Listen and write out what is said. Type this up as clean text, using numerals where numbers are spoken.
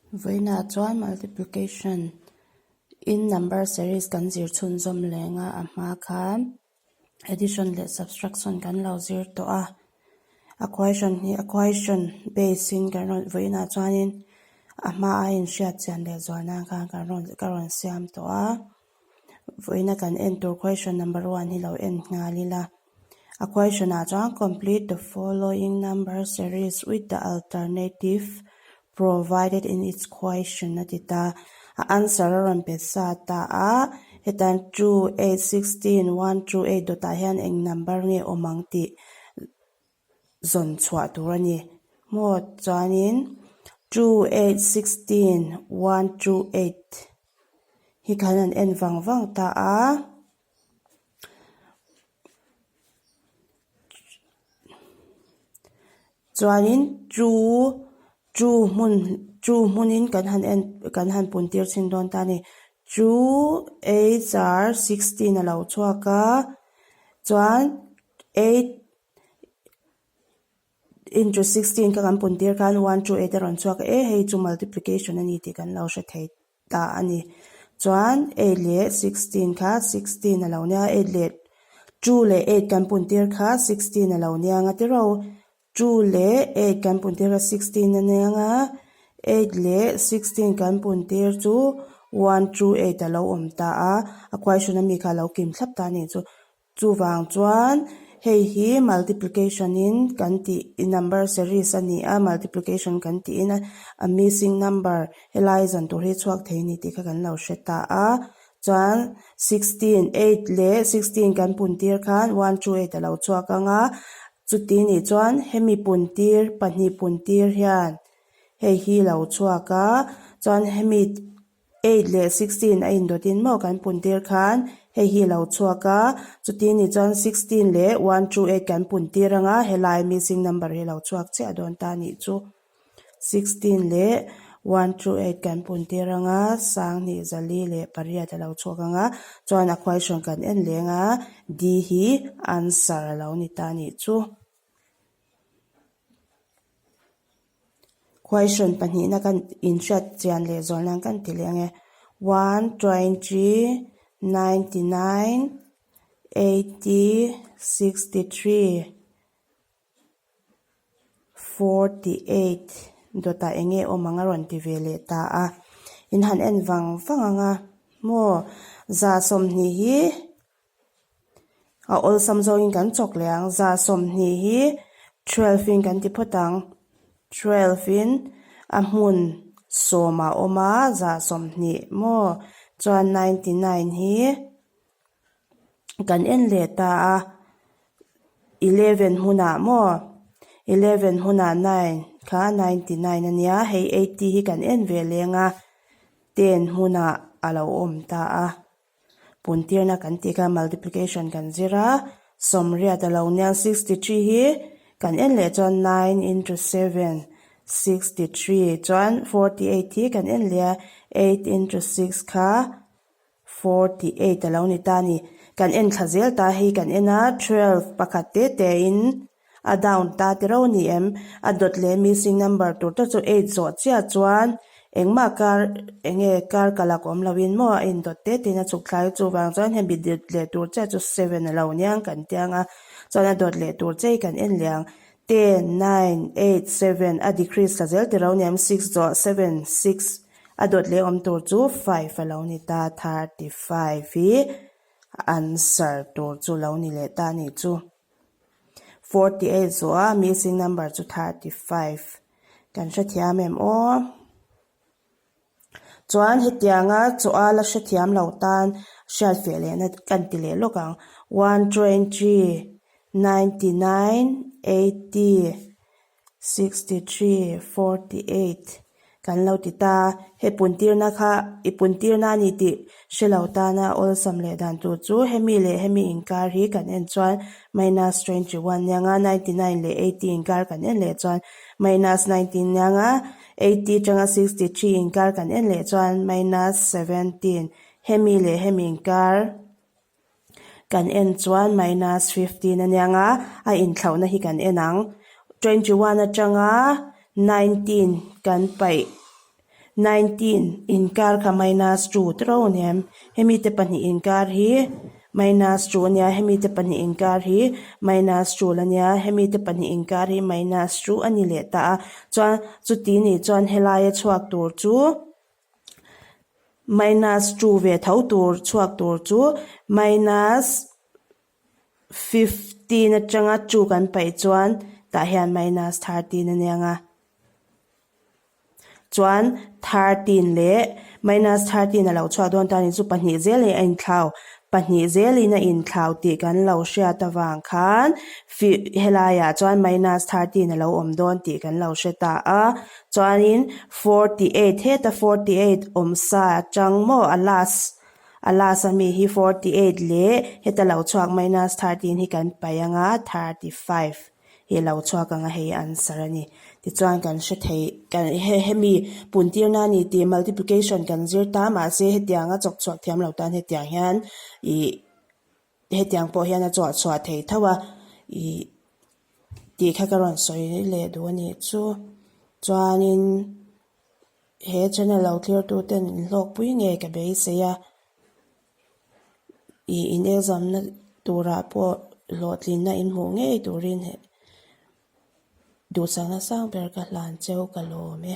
Vawiinah chuan multiplication in number series kan zir chhunzawm leng a, a hma khan addition leh subtraction kan lo zir tawh a. A question hi a question base in kan rawn vawiinah chuanin a hma a inhriat chian leh zual nan khan kan rawn ka rawn siam tawh a. Vawiina kan en tur question number one hi lo en nghal ila. A question ah chuan complete the following number series with the alternative provided in its question a ti ta. A answer a rawn pe sa ta a, hetan 2, 8, 16, 1, 2, 8 dawtah hian eng number nge awm ang tih zawn chhuah tur a ni. Maw chuanin 2, 8, 16, 1, 2, 8 hi khan an en vang vang ta a. Chuanin chu chu hmun chu hmunin kan han en kan han pun tir chhin dawn ta a ni. Chu eight are 16 a lo chhuak a chuan eight into 16 kha kan pun tir khan 1 2 8 a rawn chhuak a e hei chu multiplication a ni tih kan lo hre thei. ta a ni. Chuan 8 leh 16 kha 16 a lo nia, 8 leh 2 leh 8 kan pun tir kha 16 a lo nia nga tiraw? 2 leh 8 kan pun tir kha 16 a nia nga, 8 leh 16 kan pun tir chu 1 2 8 a lo awm ta a, a question ami kha a lo kim thlap ta a nih chu. Chuvang chuan hei hi multiplication in kan tih number series a ni a, multiplication kan tiin a missing number helai zan tur hi chhuak thei a ni tih kha kan lo hre ta a. Chuan 16, 8 leh 16 kan pun tir khan 1 2 8 a lo chhuak ang a, chuti nih chuan hemi pun tir pahnih pun tir hian hei hi lo chhuak a, chuan hemi 8 leh 16 a indawtin maw kan pun tir khan hei hi a lo chhuak a, chuti ni chuan 16 leh 1 2 8 kan pun tir ang a, helai missing number hi a lo chhuak chiah dawn ta anih chu. 16 leh 1 2 8 kan pun tir ang a, sanghnih zali leh pariat a lo chhuak ang a, chuan a question kan en leng a, D hi answer a lo ni ta anih chu. Question pahnihna kan inhriat chian leh zual nan kan ti leh ang e. 1, 20, 99, 80, 63, 48 dawtah eng nge awm ang a rawn ti ve leh ta a. In han en vang vang ang a maw 20 hi A awlsam zawngin kan chawk leh ang. 20 hi 12 in kan ti phawt ang. 12 in a hmun sawm a awm a, 20 maw? Chuan 99 hi kan en leh ta a, 11 hmunah maw? 11 hmunah 9 kha 99 a nia, hei 80 hi kan en ve leng a, 10 hmunah a lo awm ta a. Puntirna kan tih kha multiplication kan zir a, 80 a lo nia 63 hi kan en leh chuan 9 into 7 63 chuan 48 hi kan en leh a 8 into 6 kha 48 a lo ni ta a ni. Kan en thla zel ta hei kan en a 12 pakhat te te in A down ta ti ro ni em? A dawt leh missing number tur te chu 8 zawh chiah chuan engmah kar enge kar ka lak awm loin maw a indawt te tiin a chhuk thlai chuvang chuan hemi dawt leh tur chiah chu 7 a lo niang kan tiang a chuan a dawt leh tur che hi kan en leh ang 10, 9, 8, 7 a decrease ta zel ti ro ni em 6 zawh 7, 6 a dawt leh awm tur chu 5 a lo ni ta 35 hi answer tur chu lo ni leh ta a nih chu. 48 zawh a missing number chu 35 kan hrethiam em aw. Chuan hetianga chaw a la hrethiam lo tan hriat feh lehna kan ti leh lawk ang. 1 20 99 80 63, 48 kan lo ti ta. Hei puntirna kha i puntirna a ni tih hre lo tana awlsam leh dan tur chu hemi leh hemi inkar hi kan en chuan minus 21 nianga 99 leh 80 inkar kan en leh chuan minus 19 nianga 80 atanga 63 inkar kan en leh chuan minus 17 hemi leh hemi inkar Kan en chuan minus 15 a nia nga, a inthlauhna hi kan en ang. 21 atanga 19 kan paih. 19 inkar kha minus 2 tiro aniam hemi te pahnih inkar hi minus 2 ania hemi te pahnih inkar hi minus 2 la nia hemi te pahnih inkar hi minus 2 a ni leh ta a chuan chuti nih chuan helaia chhuak tur chu minus 2 ve tho tur chhuak tur chu minus 15 atanga 2 kan paih chuan tah hian minus 13 a nia nga. Chuan 13 leh minus 13 a lo chhuah dawn ta ni chu pahnih zelin a inthlau pahnih zelin a inthlau tih kan lo hriat avang khan helaiah chuan minus 13 a lo awm dawn tih kan lo hre ta a. Chuanin 48 heta 48 awm sa atang maw a last A last a mi hi 48 leh heta lo chhuak minus 13 hi kan paih anga 35 hi lo chhuak anga hei answer a ni. Tichuan kan hre thei kan he hemi puntirna a ni tih multiplication kan zir ta mahse hetianga chawk chhuak thiam lo tan hetiang hian ih hetiang pawh hian a chawh chhuah thei tho a ih tih kha ka rawn sawi leh duh a nih chu. Chuanin. He channel lo thlir tu ten in hlawkpui ngei ka beisei a, ih in exam na turah pawh hlawhtlinna in hmuh ngei turin duhsakna sang ber ka hlan cheu ka lawm e.